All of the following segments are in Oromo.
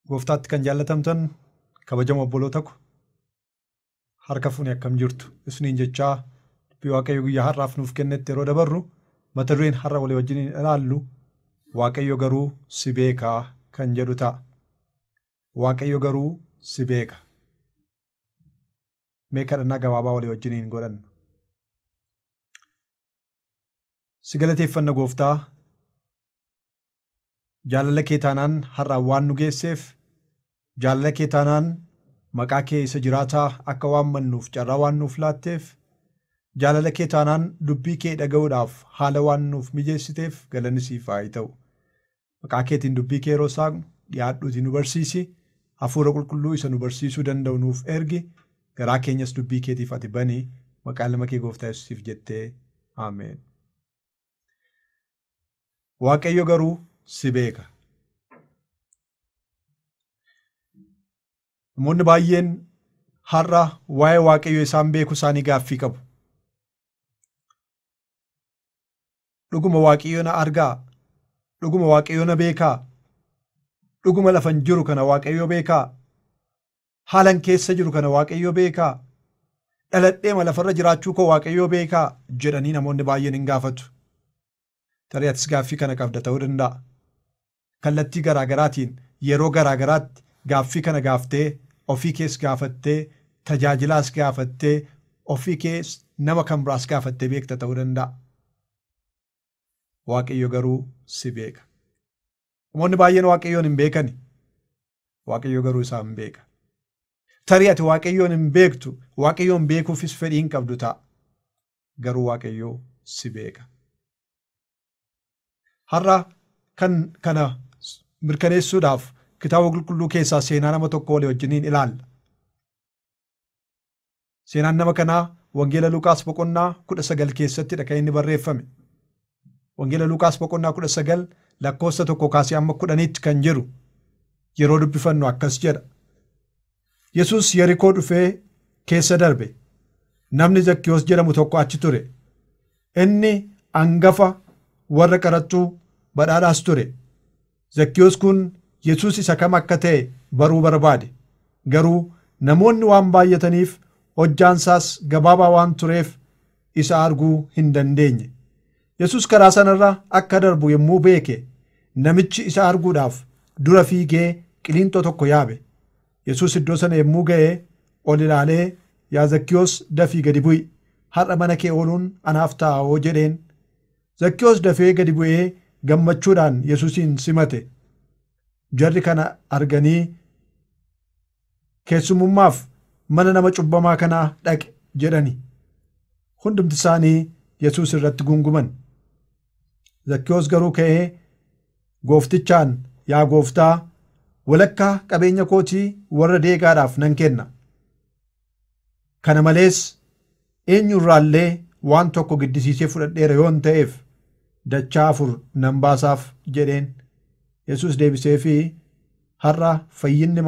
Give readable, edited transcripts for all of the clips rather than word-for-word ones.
Gooftaatti kan jaallatamtan kabajamoo obboloota ko harka fuunee akkam jirtu isiniin jechaa dubbii Waaqayyo guyyaa har'aaf nuuf kennetti yeroo dabarru mata dureen har'a walii wajjin ilaallu Waaqayyo garuu si beekaa kan jedhu ta'a. Waaqayyo garuu si beeka. Mee kadhannaa gabaabaa walii wajjiniin godhanna. Si galateeffanna gooftaa, jaalala kee taanaan har'aan waan nu geesseef, jaalala kee taanaan maqaa kee isa jiraataa akka waammannuuf carraa waan nuuf laatteef, jaalala kee taanaan dubbii kee dhaga'uudhaaf haala waan nuuf mijeessiteef galanni siif haa ta'u. Maqaa keetiin dubbii kee yeroo saaqnu dhiyaadhuutii nu barsiisi, hafuura qulqulluu isa nu barsiisuu danda'u nuuf ergi, garaa keenyas dubbii keetiif ati bani, maqaa ilma kee gooftaa Yesuusiif jettee Ameen. Waaqayyo garuu si beeka. Namoonni baay'een har'a waa'ee Waaqayyo isaan beeku isaanii gaaffii qabu. Dhuguma Waaqayyo na argaa? Dhuguma Waaqayyo na beekaa? Dhuguma lafan jiru kana Waaqayyo beekaa? Haalan keessa jiru kana Waaqayyo beekaa? Dhaladheema lafarra jiraachuu koo Waaqayyo beekaa? Jedhanii namoonni baay'een hin gaafatu. Tarii atis gaaffii kana qabda ta'uu danda'a. Kallattii garaagaraatiin yeroo garaagaraatti gaaffii kana gaaftee, ofii kees gaafattee, tajaajilaas gaafattee, ofii kees nama kan biraas gaafattee beekta ta'uu danda'a. Waaqayyo garuu si beeka. Namoonni baay'een Waaqayyoon hin beekani. Waaqayyo garuu isaan beeka. Tarii ati Waaqayyoon hin beektu, Waaqayyoon beekuufis fedhii hin qabdu ta'a. Garuu Waaqayyo si beeka. Har'a kan kana mirkaneessuudhaaf kitaaba qulqulluu keessaa seenaa nama tokko walii wajjiniin ilaalla. Seenaan nama kanaa Wangeela Luqaas boqonnaa 19 keessattidha kan inni barreeffame. Wangeela Luqaas boqonnaa 19 lakkoofsa 1 kaasee amma 10tti kan jiru yeroo dubbifannu akkas jedha. Yesuus Yerikoo dhufee keessa darbe. Namni Zakkiyoos jedhamu tokko achi ture. Inni angafa warra qaraxxuu badhaadhaas ture. Zakkiyoos kun Yesuus isa kam akka ta'e baruu barbaade. Garuu namoonni waan baay'ataniif hojjaansaas gabaabaa waan tureef isa arguu hin dandeenye. Yesuus karaa sanarra akka darbu yommuu beeke namichi isa arguudhaaf dura fiigee qilinxoo tokko yaabe. Yesuus iddoo sana yommuu ga'e ol ilaalee, yaa Zakkiyoos dafii gadi bu'i, har'a mana kee ooluun anaaf taa'oo jedheen. Zakkiyoos dafee gadi bu'ee gammachuudhaan Yesuusin simate. Jarri kana arganii keessumummaaf mana nama cubbamaa kanaa dhaqe jedhani. Hundumti isaanii Yesuus irratti gunguman. Zakkiyoos garuu ka'ee gooftichaan, yaa gooftaa, walakkaa qabeenya kootii warra deegaadhaaf nan kenna. Kana malees eenyurraallee waan tokko giddisiisee fudhadheera yoon ta'eef dachaa 4 nan baasaaf jedheen. Yesuus deebiseefii, har'a fayyinni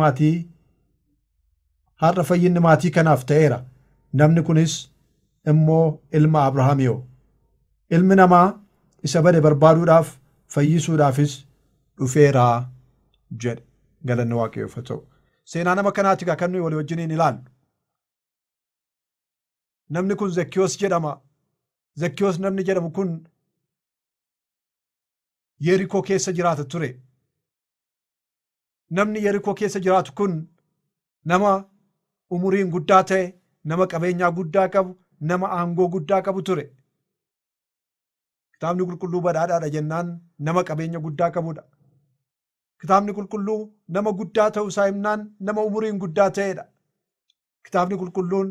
maatii kanaaf ta'eera. Namni kunis immoo ilma Abrahaamiyoo. Ilmi namaa isa bade barbaaduudhaaf fayyisuudhaafis dhufeeraa jedhe. Galanni Waaqayyoof haa ta'u. Seenaa nama kanaati kan nuyi walii wajjiniin ilaallu. Namni kun Zakkiyoos jedhama. Zakkiyoos namni jedhamu kun Yerikoo keessa jiraata ture. Namni Yerikoo keessa jiraatu kun nama umuriin guddaa ta'e, nama qabeenyaa guddaa qabu, nama aangoo guddaa qabu ture. Kitaabni qulqulluu badhaadhaadha jennaan nama qabeenya guddaa qabudha. Kitaabni qulqulluu nama guddaa ta'uu isaa himnaan nama umuriin guddaa ta'edha. Kitaabni qulqulluun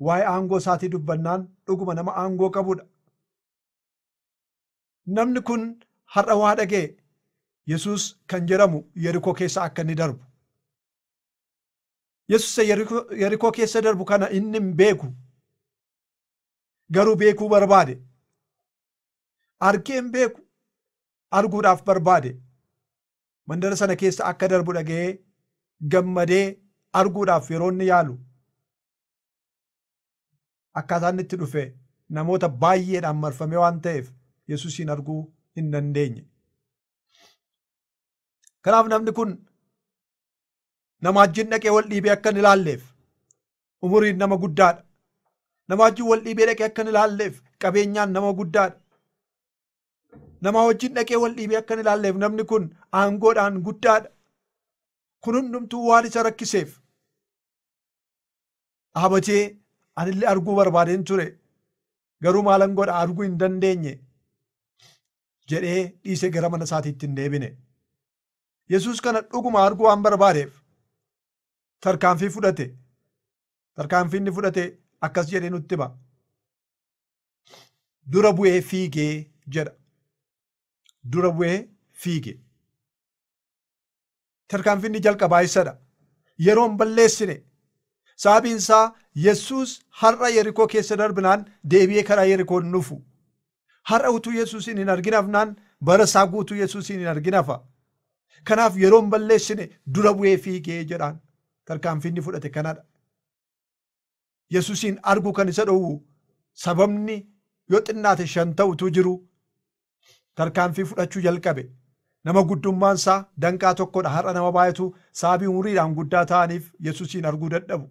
waa'ee aangoo isaatii dubbannaan dhuguma nama aangoo qabudha. Namni kun har'a waa dhaga'e Yesuus kan jedhamu Yerikoo keessa akka inni darbu. Yesuus Yerikoo keessa darbu kana inni hin beeku. Garuu beekuu barbaade. Argee hin beeku. Arguudhaaf barbaade. Mandara sana keessa akka darbu dhaga'ee gammadee arguudhaaf yeroo inni yaalu akkaataan inni itti dhufe namoota baay'eedhaan marfamee waan ta'eef Yesuusin arguu hin dandeenye. Kanaaf namni kun Nama wajjin dhaqee wal dhiibee akka hin ilaalleef umuriin nama guddaadha. Nama wajjin wal dhiibee dhaqee akka hin ilaalleef qabeenyaan nama guddaadha. Nama wajjin dhaqee wal dhiibee akka hin ilaalleef namni kun aangoodhaan guddaadha. Kun hundumtuu waan isa rakkiseef dhaabatee anillee arguu barbaadeen ture, garuu maalan godha arguu hin dandeenye jedhee dhiisee gara mana isaatiitti hin deebine. Yesuus kana dhuguma arguu waan barbaadeef tarkaanfii fudhate. Tarkaanfii inni fudhate akkas jedhee nutti hima. Dura bu'ee fiigee jedha. Dura bu'ee fiige. Tarkaanfii inni jalqabaa isadha. Yeroo hin balleessine. Sababiin isaa Yesuus har'a Yerikoo keessa darbinaan deebi'ee karaa Yerikoo hin dhufu. Har'a utuu Yesuusin hin argin hafnaan bara isaa guutuu Yesuusin hin argin hafa. Kanaaf yeroo hin balleessine dura bu'ee fiigee jedhaan. Tarkaanfii inni fudhate kanadha. Yesuusin arguu kan isa dhowwu sababni yoo xinnaate 5 ta'utu jiru tarkaanfii fudhachuu jalqabe. Nama guddummaan isaa danqaa tokkodha. Har'a nama baay'eetu sababii umuriidhaan guddaa ta'aniif Yesuusin arguu dadhabu.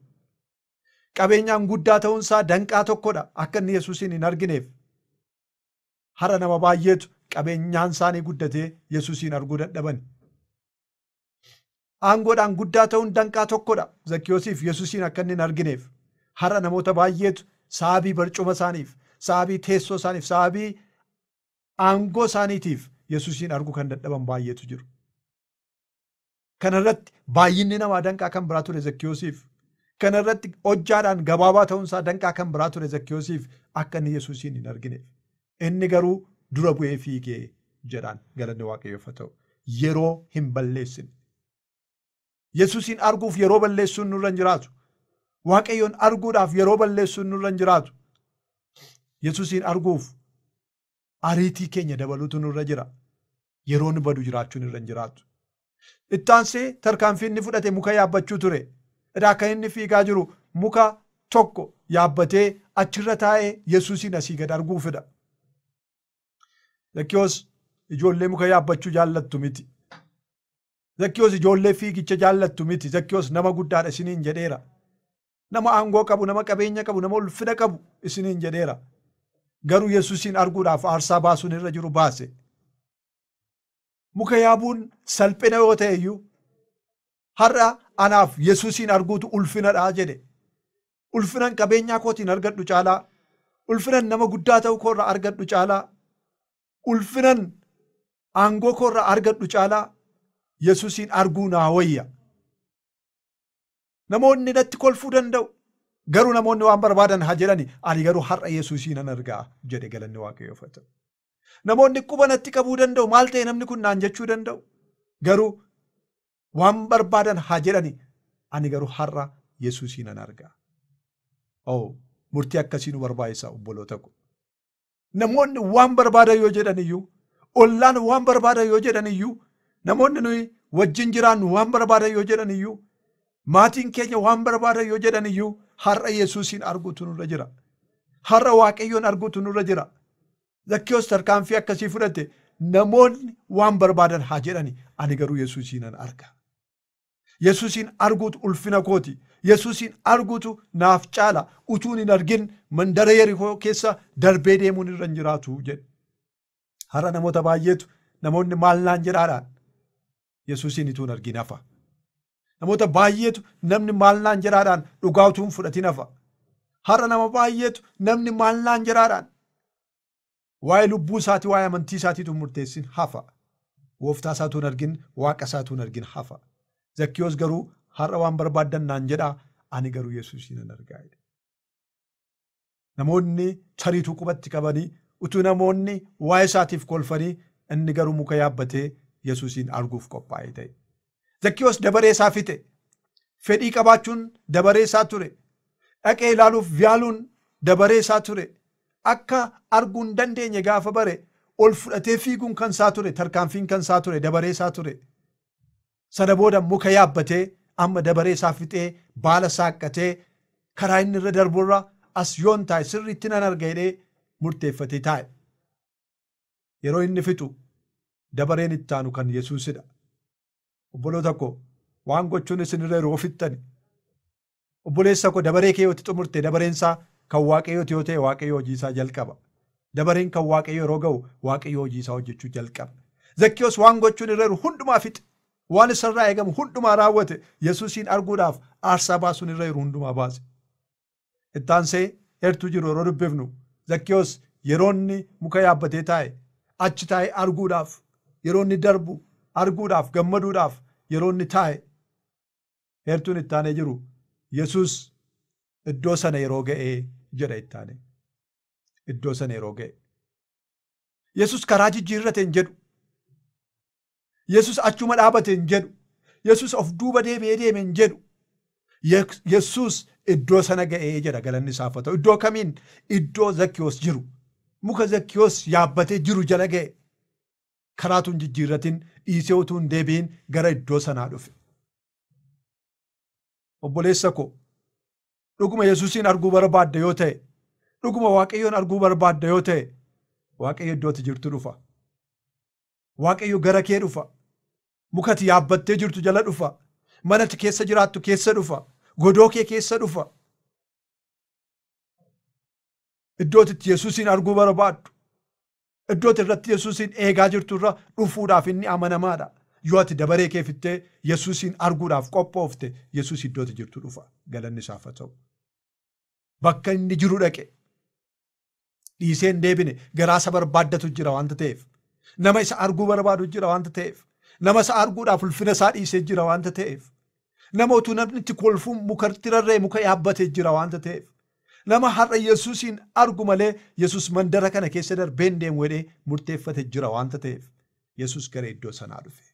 Qabeenyaan guddaa ta'uun isaa danqaa tokkodha akka inni Yesuusin hin argineef. Har'a nama baay'eetu qabeenyaan isaanii guddatee Yesuusin arguu dadhaban. Aangoodhaan guddaa ta'uun danqaa tokkodha Zakkiyoosiif Yesuusin akka inni hin argineef. Har'a namoota baay'eetu sababii barcuma isaaniif, sababii teessoo isaaniif, sababii aangoo isaaniitiif Yesuusin arguu kan dadhaban baay'eetu jiru. Kanarratti baay'inni namaa danqaa kan biraa ture Zakkiyoosiif. Kanarratti hojjaadhaan gabaabaa ta'uun isaa danqaa kan biraa ture Zakkiyoosiif akka inni Yesuusin hin argineef. Inni garuu dura bu'ee fiigee jedhaan galanni Waaqayyoof haa ta'u. Yeroo hin balleessine. Yesuusin arguuf yeroo balleessuun nurra hin jiraatu. Waaqayyoon arguudhaaf yeroo balleessuun nurra hin jiraatu. Yesuusin arguuf ariitii keenya dabaluutu nurra jira. Yeroon badu jiraachuun irra hin jiraatu. Ittaansee tarkaanfii inni fudhate muka yaabbachuu ture. Edaa kan inni fiigaa jiru muka tokko yaabbatee achirra taa'ee Yesuusin asii gad arguufidha. Zakkiyoos ijoollee muka yaabbachuu jaallattu miti. Zakkiyoos ijoollee fiigicha jaallattu miti. Zakkiyoos nama guddaadha isiniin jedheera. Nama aangoo qabu, nama qabeenya qabu, nama ulfina qabu isiniin jedheera. Garuu Yesuusin arguudhaaf aarsaa baasuun irra jiru baase. Muka yaabuun salphina yoo ta'e iyyuu har'a anaaf Yesuusin arguutu ulfinadha jedhe. Ulfinan qabeenyaa kootiin argadhu caalaa, ulfinan nama guddaa ta'uu koorraa argadhu caalaa, ulfinan aangoo koorraa argadhu caalaa Yesuusin arguu naa wayya. Namoonni natti kolfuu danda'u. Garuu namoonni waan barbaadan haa jedhani, ani garuu har'a Yesuusin nan argaa jedhe galanni Waaqayyoof haa ta'u. Namoonni quba natti qabuu danda'u, maal ta'e namni kun naan jechuu danda'u. Garuu waan barbaadan haa jedhani, ani garuu har'a Yesuusin nan argaa. Murtii akkasii nu barbaachisa obboloota ko. Namoonni waan barbaadan yoo jedhan iyyuu, ollaan waan barbaadan yoo jedhan iyyuu, namoonni nuyi wajjin jiraannu waan barbaadan yoo jedhan iyyuu, maatiin keenya waan barbaadan yoo jedhan iyyuu, har'a Yesuusin arguutu nurra jira. Har'a Waaqayyoon arguutu nurra jira. Zakkiyoos tarkaanfii akkasii fudhate. Namoonni waan barbaadan haa jedhani, ani garuu Yesuusin nan arga. Yesuusin arguutu ulfina kooti. Yesuusin arguutu naaf caala. Utuun hin argin mandara Yerikoo keessa darbee deemuun irra hin jiraatu jedhe. Har'a namoota baay'eetu namoonni maal naan jedhaadhaan Yesuusin utuu hin argin hafa. Namoota baay'eetu namni maal naan jedhaadhaan dhugaa utuu hin fudhatin hafa. Har'a nama baay'eetu namni maal naan jedhaadhaan waa'ee lubbuu isaatii, waa'ee amantii isaatiitu murteessin hafa. Gooftaa isaa utuu hin argin, Waaqa isaa utuu hin argin hafa. Zakkiyoos garuu har'a waan barbaaddan naan jedhaa, ani garuu Yesuusin nan argaa jedhe. Namoonni tariituu qubatti qabanii, utuu namoonni waa'ee isaatiif kolfanii, inni garuu muka yaabbatee Yesuusin arguuf qophaa'ee ta'e. Zakkiyoos dabaree isaa fixe. Fedhii qabaachuun dabaree isaa ture. Dhaqee ilaaluuf yaaluun dabaree isaa ture. Akka arguu hin dandeenye gaafa bare ol fudhatee fiiguun kan isaa ture, tarkaanfiin kan isaa ture, dabaree isaa ture. Sana booda muka yaabbatee amma dabaree isaa fixee baala saaqqatee karaa inni irra darburra as yoon taa'e sirriitti nan arga jedhee murteeffatee taa'e. Yeroo inni fixu dabareen itti aanu kan Yesuusidha. Obboloota koo, Waan gochuun isin irra yeroo ofittani. Obboleessa koo dabaree kee yoo xumurte dabareen isaa kan Waaqayyooti yoo ta'e Waaqayyo hojii isaa jalqaba. Dabareen kan Waaqayyo yeroo ga'u Waaqayyo hojii isaa hojjechuu jalqaba. Zakkiyoos waan gochuun irra jiru hundumaa fixe. Waan isarraa eegamu hundumaa raawwate. Yesuusiin arguudhaaf aarsaa baasuun irra jiru hundumaa baase. Ittaansee heertuu jiru yeroo dubbifnu Zakkiyoos yeroo inni muka yaabbatee taa'e achi taa'e arguudhaaf yeroo inni darbu arguudhaaf gammaduudhaaf yeroo inni taa'e heertuun ittaanee jiru Yesuus iddoo sana yeroo ga'ee jedha ittaanee. Iddoo sana yeroo ga'e. Yesuus karaa jijjiirrate hin jedhu. Yesuus achuma dhaabate hin jedhu. Yesuus of duuba deebi'ee deeme hin jedhu. Yesuus iddoo sana ga'ee jedha galanni isaaf haa ta'u. Iddoo kamiin? Iddoo Zakkiyoos jiru. Muka Zakkiyoos yaabbatee jiru jala ga'e. Karaatu hin jijjiirratin dhiisee utuu hin deebi'in gara iddoo sanaa dhufe. Obboleessa koo dhuguma Yesuusiin arguu barbaadda yoo ta'e, dhuguma Waaqayyoon arguu barbaadda yoo ta'e, Waaqayyo iddootti jirtu dhufa. Waaqayyo gara kee dhufa. Mukati yaabbattee jirtu jala dhufa. Manati keessa jiraattu keessa dhufa. Godoo kee keessa dhufa. Iddootti Yesuusiin arguu barbaaddu. Iddootti irratti Yesuusiin eegaa jirtu irra dhufuudhaaf inni amanamaadha. Yoo ati dabaree kee fittee Yesuusiin arguudhaaf qophoofte Yesuus iddootti jirtu dhufa. Galanni isaaf haa ta'u. Bakka inni jiru dhaqe. Dhiisee hin deebine garaa isa barbaaddatu jira waanta ta'eef. Nama isa arguu barbaadu jira waanta ta'eef. Nama isa arguudhaaf ulfina isaa dhiisee jira waanta ta'eef. Nama utuu namni itti kolfuun mukatti rarra'e muka yaabbatee jira waanta ta'eef. Nama har'a Yesuusiin argu malee Yesuus mandara kana keessa darbee hin deemu jedhee murteeffate jira waanta ta'eef. Yesuus gara iddoo sanaa dhufe.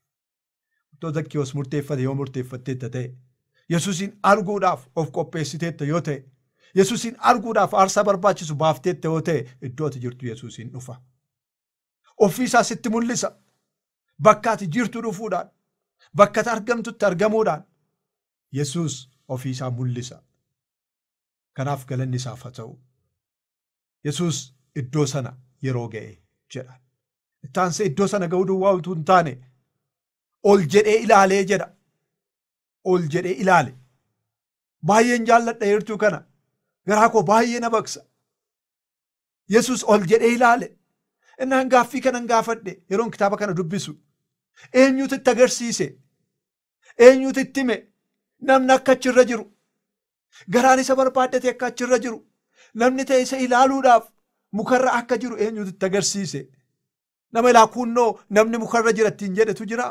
Iddoo Zakkiyoos murteeffate yoo murteeffatteetta ta'e, Yesuusiin arguudhaaf of qopheessiteetta yoo ta'e, Yesuusiin arguudhaaf aarsaa barbaachisu baafteetta yoo ta'e, iddoo ati jirtu Yesuusiin dhufa. Ofii isaa sitti mul'isa. Bakka ati jirtu dhufuudhaan, bakka ati argamtutti argamuudhaan Yesuus ofii isaa mul'isa. Kanaaf galanni isaaf haa ta'u. Yesuus iddoo sana yeroo ga'e jedha. Ittaansee iddoo sana ga'uu duwwaa utuu hin taane ol jedhee ilaalee jedha. Ol jedhee ilaale. Baay'een jaalladha heertuu kana. Garaa koo baay'ee na baqsa. Yesuus ol jedhee ilaale. Innaan gaaffii kanan gaafadhe yeroon kitaaba kana dubbisu. Eenyutu itti agarsiise? Eenyutu itti hime? Namni akka achirra jiru. Garaan isa barbaaddate akka achirra jiru. Namni ta'e isa ilaaluudhaaf mukarra akka jiru eenyutu itti agarsiise? Nama ilaa kunnoo namni mukarra jira ittiin jedhetu jira.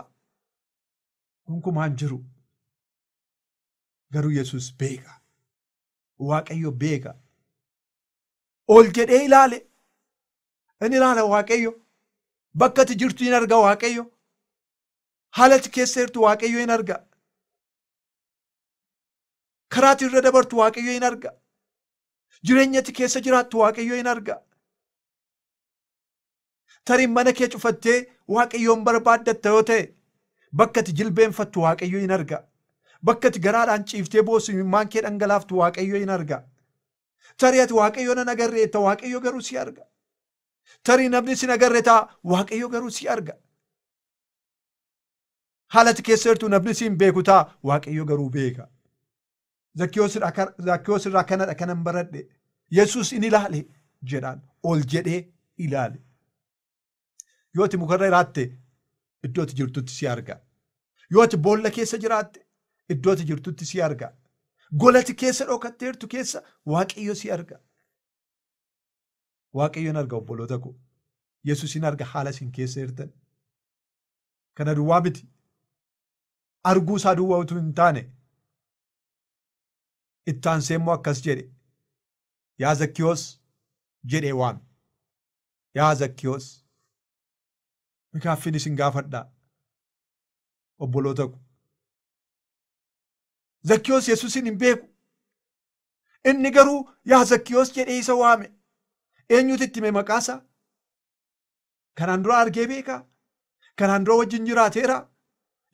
Gonkumaan jiru. Garuu Yesuus beeka. Waaqayyo beeka. Ol jedhee ilaale. Inni ilaala Waaqayyo. Bakka ati jirtu hin arga Waaqayyo. Haala ati keessa jirtu Waaqayyo hin arga. Karaa ati irra dabartu Waaqayyo hin arga. Jireenya ati keessa jiraattu Waaqayyo hin arga. Tarii mana kee cufattee Waaqayyoon barbaaddatta yoo ta'e bakka ati jilbeenfattu Waaqayyo hin arga. Bakka ati garaadhaan ciiftee boossu imimmaan kee dhangalaaftu Waaqayyo hin arga. Tarii ati Waaqayyo nan agarreetta Waaqayyo garuu si arga. Tarii namni sin agarre ta'a Waaqayyo garuu si arga. Haala ati keessa jirtu namni si hin beeku ta'a Waaqayyo garuu beeka. Zakkiyoos irraa kanadha kanan baradhe. Yesuus in ilaale jedhaan ol jedhee ilaale. Yoo ati mukarra jiraatte iddoo ati jirtutti si arga. Yoo ati boolla keessa jiraatte iddoo ati jirtutti si arga. Gola ati keessa dhokatteertu keessa Waaqayyo si arga. Waaqayyoon arga obboloota koo. Yesuusin arga haala isin keessa jirtan. Kana duwwaa miti. Arguu isaa duwwaa utuu hin taane ittaansee immoo akkas jedhe. Yaa Zakkiyoos jedhee waame. Yaa Zakkiyoos. Gaaffiin isin gaafadhaa obboloota koo. Zakkiyoos Yesuusin hin beeku. Inni garuu yaa Zakkiyoos jedhee isa waame. Eenyutu itti hime maqaa isaa? Kanaan dura argee beekaa? Kanaan dura wajjin jiraateera?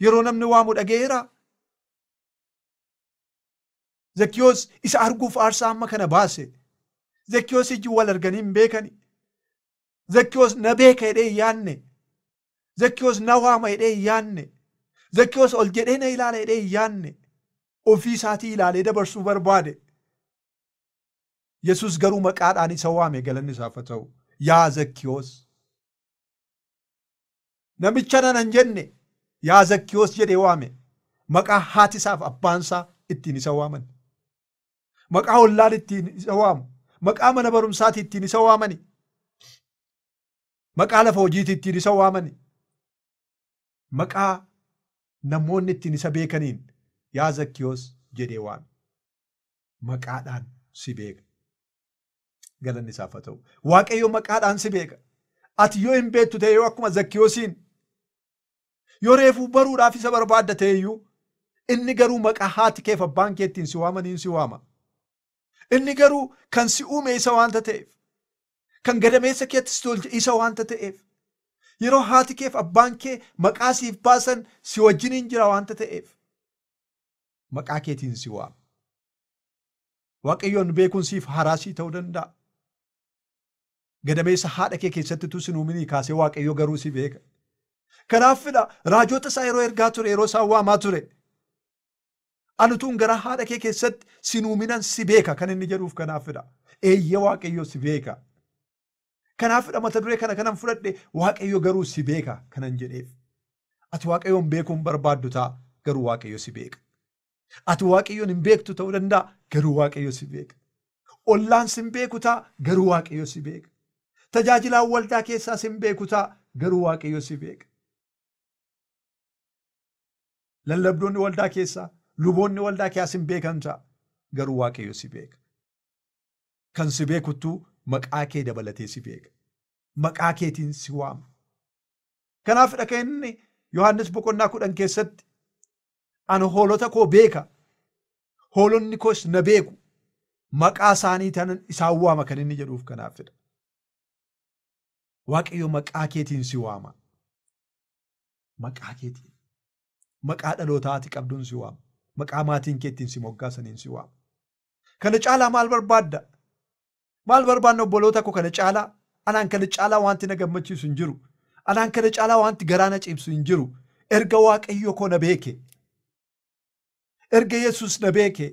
Yeroo namni waamu dhaga'eera? Zakkiyoos isa arguuf aarsaa amma kana baase. Zakkiyoos ijji wal arganii hin beekani. Zakkiyoos na beeka jedhee hin yaadne. Zakkiyoos na waama jedhee hin yaadne. Zakkiyoos ol jedhee na ilaala jedhee hin yaadne. Ofii isaatii ilaalee dabarsuu barbaade. Yesuus garuu maqaadhaan isa waame, galanni isaaf haa ta'u. Yaa Zakkiyoos. Namicha nana hin jenne yaa Zakkiyoos jedhee waame. Maqaa haati isaaf abbaan isaa ittiin isa waaman. Maqaa ollaan ittiin isa waamu. Maqaa mana barumsaati ittiin isa waamani. Maqaa lafa hojiiti ittiin isa waamani. Maqaa namoonni ittiin isa beekaniin yaa Zakkiyoos jedhee waame. Maqaadhaan si beeka. Galanni isaaf haa ta'u. Waaqayyo maqaadhaan si beeka. Ati yoo hin beektu ta'e, yoo akkuma Zakkiyoosiin yoo reefuu baruudhaaf isa barbaadda ta'e iyyuu, inni garuu maqaa haati keef abbaan kee ittiin si waamaniin si waama. Inni garuu kan si uume isa waanta ta'eef, kan gadameessa keetti si tolche isa waanta ta'eef, yeroo haati keef abbaan kee maqaa siif baasan si wajjiniin jira waanta ta'eef, maqaa keetiin si waama. Waaqayyoon beekuun siif haraasii ta'uu danda'a. Gadameessa haadha kee keessatti utuu sin uuminii kaasee Waaqayyo garuu si beeka. Kanaafidha raajota isaa yeroo ergaa ture, yeroo isaan waamaa ture, ani utuun garaa haadha kee keessatti sin uuminan si beeka kan inni jedhuuf kanaafidha. Eeyyee, Waaqayyo si beeka. Kanaafidha mata duree kana kanan fudhadhe, Waaqayyo garuu si beeka kanan jedheef. Ati Waaqayyoon beekuun barbaaddu ta'a, garuu Waaqayyo si beeka. Ati Waaqayyoon hin beektu ta'uu danda'a, garuu Waaqayyo si beeka. Ollaan sin beeku ta'a, garuu Waaqayyo si beeka. Tajaajilaan waldaa keessaa sin beeku ta'a, garuu Waaqayyo si beeka. Lallabdoonni waldaa keessaa, luboonni waldaa keessaa sin beekan ta'a, garuu Waaqayyo si beeka. Kan si beekuttuu maqaa kee dabalatee si beeka. Maqaa keetiin si waama. Kanaafidha kan inni Yohaannis boqonnaa 10 keessatti, ani hoolota koo beeka, hoolonni koos na beeku, maqaa isaanii tanan isaan waama kan inni jedhuuf kanaafidha. Waaqayyo maqaa keetiin si waama. Maqaa keetiin. Maqaa dhalootaa ati qabduun si waama. Maqaa maatiin keettiin si moggaasaniin si waama. Kana caalaa maal barbaadda? Maal barbaadna obboloota koo kana caalaa? Anaan kana caalaa wanti na gammachiisu hin jiru. Anaan kana caalaa wanti garaa na ciibsu hin jiru. Erga Waaqayyo koo na beeke. Erga Yesuus na beeke.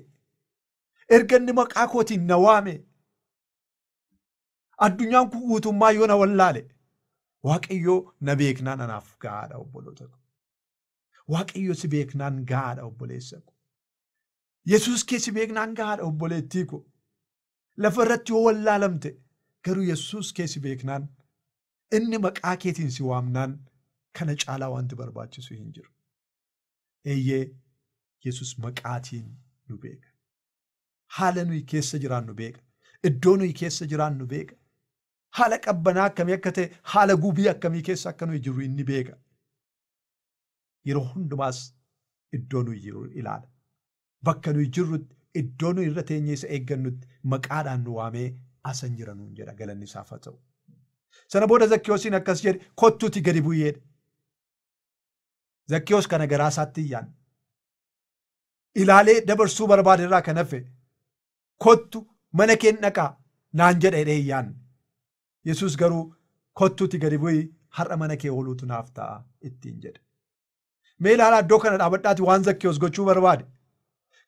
Erga inni maqaa kootiin na waame. Addunyaan kun guutummaa yoo na wallaale, Waaqayyo na beeknaan anaaf gahaadha, obboloota koo. Waaqayyo si beeknaan gahaadha, obboleessa koo. Yesuus kee si beeknaan gahaadha, obboleettii koo. Lafa irratti yoo wallaalamte, garuu Yesuus kee si beeknaan, inni maqaa keetiin si waamnaan, kana caalaa wanti barbaachisu hin jiru. Eeyyee, Yesuus maqaatiin nu beeka. Haala nuyi keessa jiraannu beeka. Iddoo nuyi keessa jiraannu beeka. Haala qabbanaa akkamii akka ta'e, haala gubii akkamii keessa akka nuyi jirru inni beeka. Yeroo hundumaas iddoo nuyi jiru ilaala. Bakka nuyi jirrutti, iddoo nuyi irra teenyee isa eeggannutti maqaadhaan nu waamee asan jira nuun jedha, galanni isaaf haa ta'u. Sana booda Zakkiyoosiin akkas jedhe, kottuuti gadi bu'i jedhe. Zakkiyoos kana garaa isaatti hin yaadne. Ilaalee dabarsuu barbaade irraa kan hafe, kottu mana keen dhaqaa naan jedha jedhee hin yaadne. Yesuus garuu kottuuti gadi bu'i, har'a mana kee ooluutu naaf ta'a ittiin jedhe. Mee ilaalaa, iddoo kana dhaabadhaati waan Zakkiyoos gochuu barbaade.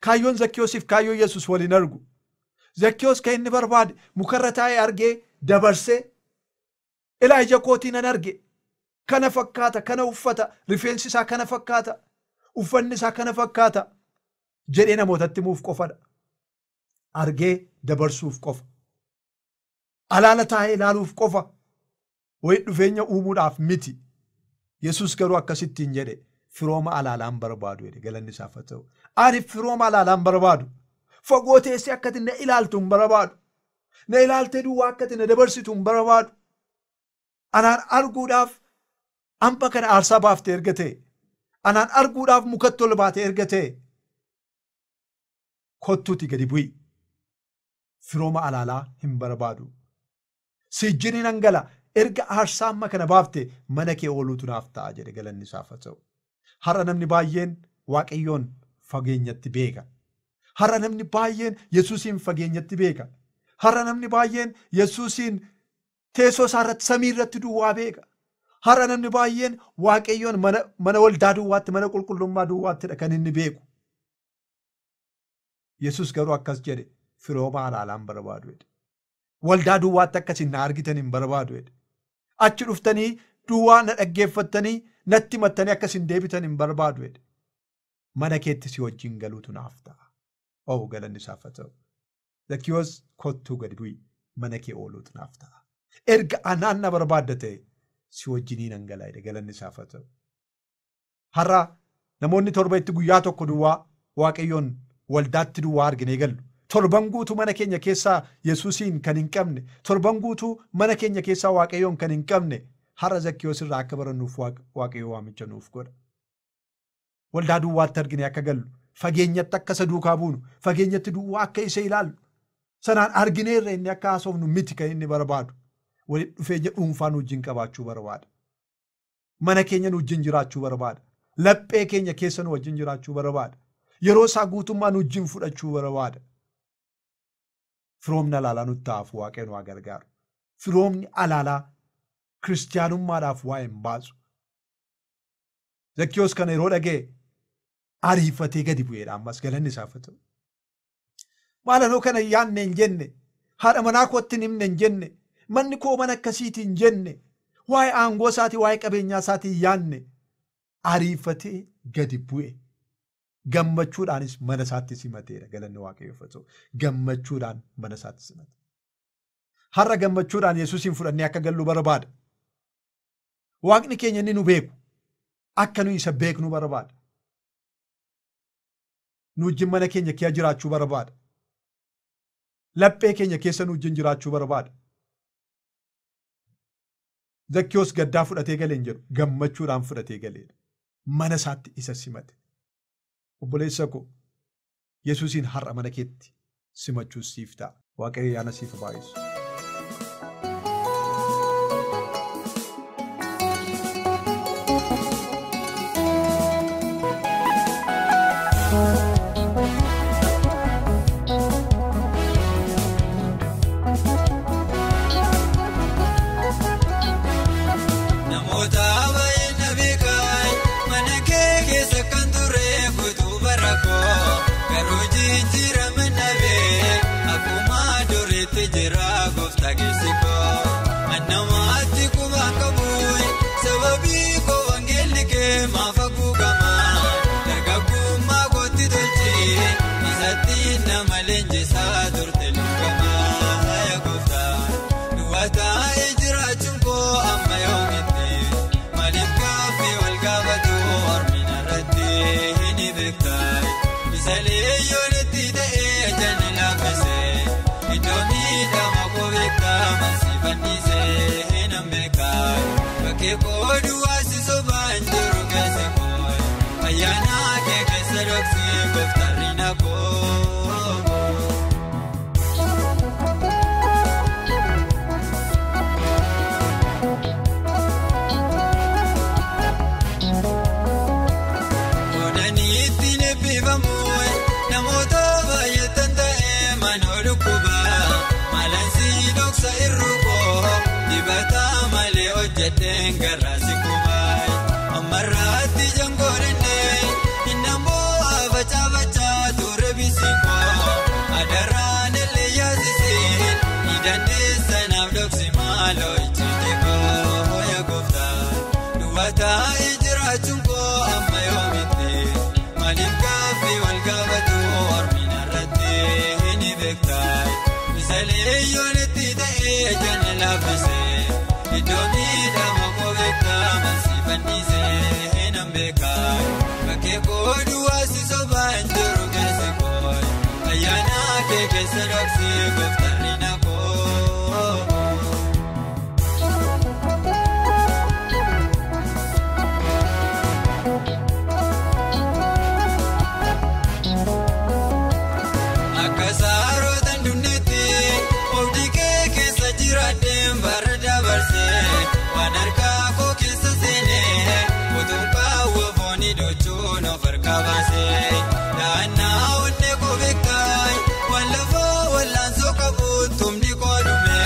Kaayyoon Zakkiyoosiif kaayyoon Yesuus waliin argu. Zakkiyoos kan inni barbaade mukarra taa'ee argee dabarsee, ilaa ija kootii nan arge. Kana fakkaata, kana uffata, rifeensi isaa kana fakkaata, uffanni isaa kana fakkaata jedhee namootatti himuuf qofadha. Argee dabarsuuf qofa. Alaala taa'ee ilaaluuf qofa. Wayii dhufeenya uumuudhaaf miti. Yesuus garuu akkasittiin jedhe, firooma alaalaan barbaadu jedhe, galanni isaaf haa ta'u. Ani firooma alaalaan barbaadu. Fagoo teessee akkati na ilaaltu hin barbaadu. Na ilaaltee duwwaa akkati na dabarsitu hin barbaadu. Anaan arguudhaaf amma kana aarsaa baaftee erga ta'e, anaan arguudhaaf mukatti ol baatee erga ta'e, kottuuti gadi bu'i. Firooma alaalaa hin barbaadu. Sijjini nan gala, erga aarsaa amma kana baafte mana kee ooluutu naaf ta'a jedhe, galanni isaaf haa ta'u. Har'a namni baay'een Waaqayyoon fageenyatti beeka. Har'a namni baay'een Yesuusiin fageenyatti beeka. Har'a namni baay'een Yesuusiin teessoo isaa irratti samii irratti duwwaa beeka. Har'a namni baay'een Waaqayyoon mana waldaa duwwaatti, mana qulqullummaa duwwaattidha kan inni beeku. Yesuus garuu akkas jedhe, firooma alaalaa hin barbaadu jedhe. Waldaa duwwaatti akkasiin na argitan hin barbaadu jedhe. Achi dhuftanii duwwaa na dhaggeeffattanii natti himattanii akkasiin deebitan hin barbaadu jedhe. Mana keetti si wajjin galuutu naaf ta'a. Oo, galanni isaaf haa ta'u. Zakkiyoos kottuu gadi bu'i, mana kee ooluutu naaf ta'a. Erga anaan na barbaadda ta'e si wajjinii nan gala jedhe, galanni isaaf haa ta'u. Har'a namoonni torba itti guyyaa tokko duwwaa Waaqayyoon waldaatti duwwaa arginee gallu. Torban guutuu mana keenya keessaa Yesuusiin kan hin qabne, torban guutuu mana keenya keessaa Waaqayyoon kan hin qabne, har'a Zakkiyoos irraa akka barannuuf Waaqayyo waamicha nuuf godha. Waldaa duwwaatti arginee akka gallu, fageenyatti akka isa duukaa buunu, fageenyatti duwwaa akka isa ilaallu, sanaan argineerra inni akka haasofnu miti kan inni barbaadu. Walitti dhufeenya dhuunfaa nu wajjin qabaachuu barbaada. Mana keenya nu wajjin jiraachuu barbaada. Laphee keenya keessa nu wajjin jiraachuu barbaada. Yeroo isaa guutummaa nu wajjin fudhachuu barbaada. Firoomni alaalaa nutti haafu, Waaqayyo nu haa gargaaru. Firoomni alaalaa kiristiyaanummaadhaaf waa hin baasu. Zakkiyoos kana yeroo dhaga'e ariifatee gadi bu'eedha, ammas galanni isaaf haa ta'u. Maalanoo kana yaadne hin jenne, haadha manaa kootti hin himne hin jenne, manni koo mana akkasiiti hin jenne, waa'ee aangoo isaatii waa'ee qabeenyaa isaatii hin yaadne, ariifatee gadi bu'e. Gammachuudhaanis mana isaatti simateera, galanni Waaqayyoof haa ta'u. Gammachuudhaan mana isaatti simate. Har'a gammachuudhaan Yesuusiin fudhannee akka gallu barbaada. Waaqni keenya inni nu beeku akka nu isa beeknu barbaada. Nu wajjin mana keenya keessa jiraachuu barbaada. Laphee keenya keessa nu wajjin jiraachuu barbaada. Zakkiyoos gaddaa fudhatee galee hin jedhu, gammachuudhaan fudhatee galeedha. Mana isaatti isa simate. Obboleessa koo, Yesuusiin har'a mana keetti simachuu siif ta'a. Waaqayyo yaana siif baay'isu. Namoota baay'ee na beekan, mana kee keessa kan ture guutuu bara koo, garuu jijjiirama nabee akkuma duriitti jira gooftaa keessi koo. Annamaatti qubaan qabu sababii koo wangeelli kee maaf haguugama, dargaggummaa kootti tolchee isatti nama leenjisaa turte lukkama. Yaa gooftaa, duwwaa taa'ee jiraachuun koo amma yoomitti, maaliif gaaffii wal gaafatu ormi irratti ni beektaa? Isa leeyyoon itti ta'ee jala laaffisee iddoo miidhama koo beektaa, mansi fannisee nan beekaa? Bakkee koo duwwaa si sobaan jiru keessa koo, ayyaana kee keessa dhoksii gooftarri koo. Oodhaniitti eebbifamu namoota baay'atan ta'ee mana dhukkuba, maalansi dhoksa irrukoo dibataa malee hojjeteen garraasi kubaa, ammarraatti jangoorannee innammoo facaafachaa ture bisikoo, adaraan illee yaasisee ni dandeessa naaf dhoksi maaloo ijjiiti koo. Yaa gooftaa, duwwaa taa'ee jiraachuun koo amma yoomitti, maaliif gaaffii wal gaafatu ormi irratti ni beektaa? Isa leeyyoon itti ta'ee jala laaffisee iddoo miidhama koo beektaa, mansi fannisee nan beekaa? Bakkee koo duwwaa si sobaan jiru keessa koo, ayyaana kee keessa dhoksii gooftarri na koo. Akka saarota dunneetti oobdii kee keessa jiraadheen bara dabarsee, waan harkaa koo keessa seenee utuu qaawwa foonii dochuun of harkaa baasee, daannaa onnee koo beekaa waan lafaa wallaansoo qabu tumni koo dhume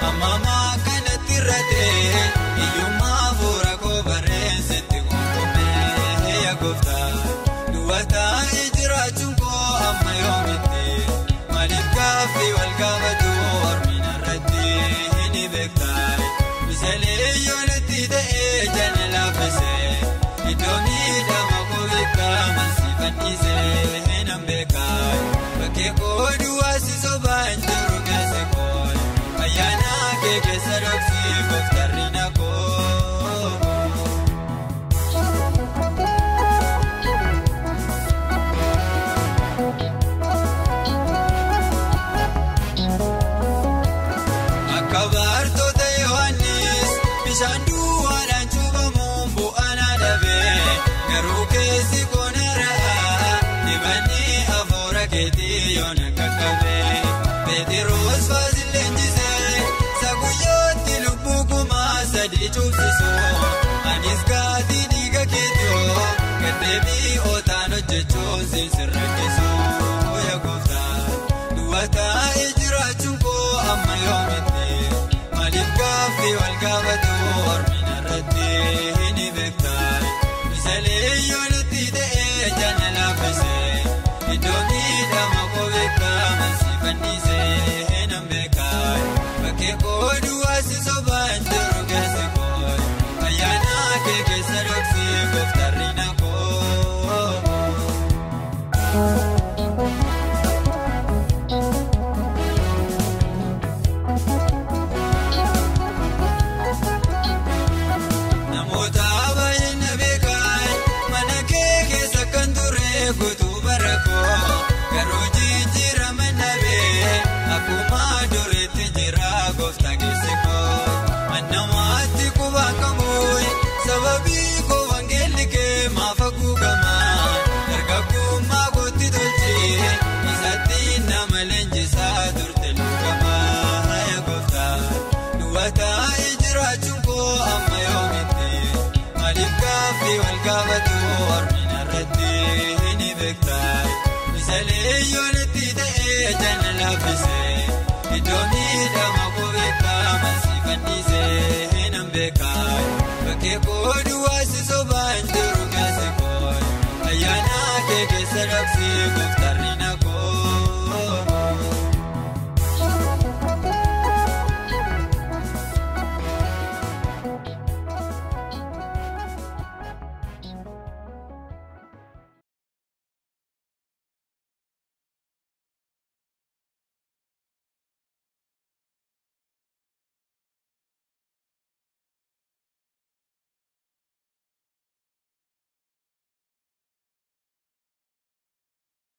amma ammaa kanatti irratee hiyyummaa. Misalee yoonatti ta'ee jala laaffisee iddoo miidhama koo beekaman si fannisee nan beekaa bakkee koo duwwaa si sobaan jiru keessa koo ayyaana kee keessa dhoksii gooftarri na koo. Kabaartoota Yohaannis bishaan duwwaadhaan cuubamuun bu'aan adabee garuu keessi koonarraa dibanni afuura keetii yoona qaqqabee Pheexiroos Faasiil leenjisee saguyyootti lubbuu 3000 cuubsisu anis gaatii dhiiga keetii gaddeebii ootaan hojjechuun sinsirrachisu yaa gooftaa duwwaa taa'ee jiraachuun koo amma yoomitti. Maaliif gaaffii wal gaafatu ormina irratti ni beektaa misalee yoonatti ta'ee jala laaffisee iddoo miidhama koo beekaman si fannisee nan beekaa bakkee koo duwwaa si sobaan jiru keessa koo ayyaana kee keessa dhoksii gooftarri na koo.